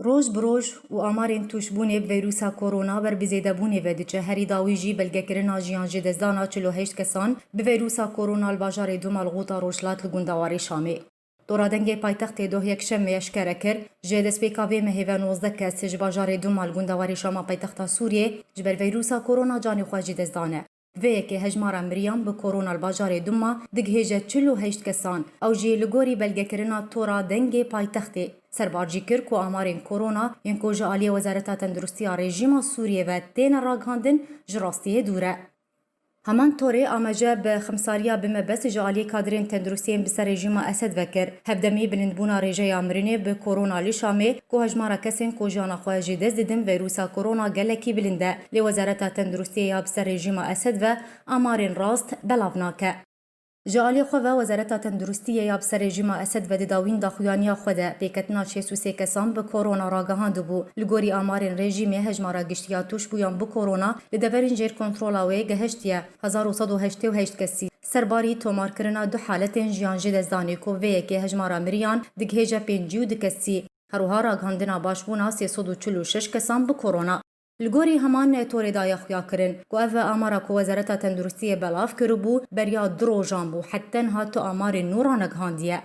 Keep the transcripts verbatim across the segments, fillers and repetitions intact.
Roj bi roj û amarên tûşbûnê bi veyrusa korona ber bi zêdebûnê ve diçe. Herî dawî jî belgekirina jiyanjêdestdana çil û heşt kesan bi veyrusa korona li bajarê Duma li Xûta Rojhilat li gundewarê Şamê. Tora Dengê Paytextê doh yekşemê eşkere kir, ji destpêka vê mehê ve nozdeh kes ji bajarê Duma li gundewarê Şama paytexta Sûriyê ji ber veyrusa korona canê xwe ji dest dane. Vê yekê hejmara miriyan bi korona li bajarê Duma digihêje çil û heşt kesan. Ew jî li gorî belgekirina Tora Dengê Paytextê serbar jî kir ku amarên korona yên ku ji aliyê Wezareta Tenduristiya rejîma Sûriyê ve têne ragihandin ji rastiyê dûr e. Heman torê amaje bi xemsariya bi mebest ji aliyê kadrên tenduristiyên bi ser rejîma Esed ve kir. Hevdemî bilindbûna rêjeya mirinê bi korona li Şamê, ku hejmara kesên ku jiyana xwe ji dest didin veyrusa korona gelekî bilind e. Lê Wezareta Tenduristiyê ya bi ser rejîma Esed ve amarên rast belav nake. Ji aliyê xwe ve Wezareta Tenduristiyê ya bi ser rejîma Esed ve di dawîn daxuyaniya xwe de pêketina şêst û sê kesan bi korona ragihandibû. Li gorî amarên rejîmê hejmara giştî ya tûşbûyan bi korona li deverên jêr kontrola wê gehiştiye hezar û sed û heştê û heşt kesî. Serbarî tomarkirina du haletên jiyan ji destdanê ku vê yekê hejmara miriyan digihêje pêncî û du kesî. Her wiha ragihandina başbûna sê sed û çil û şeş kesan bi korona. Li gorî heman torê daye xuyakirin ku ev amara ku Wezareta Tenduristiyê belav kiribû, beriya du rojan bû, heta niha tu amarên nû ranegihandiye.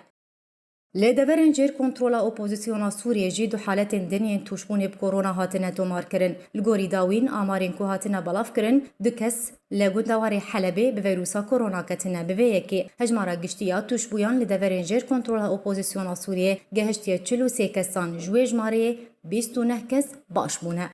Li deverên jêr kontrola opozisyona Sûriyê jî du haletên din yên tûşbûnê bi korona hatine tomarkirin. Li gorî dawîn amarên ku hatine belavkirin, du kes li gundewarê Helebê bi veyrusa korona ketine. Bi vê yekê hejmara giştî ya tûşbûyan li deverên jêr kontrola opozisyona Sûriyê gehiştiye çil û sê kesan, ji wê jimareyê bîst û neh kes baş bûne.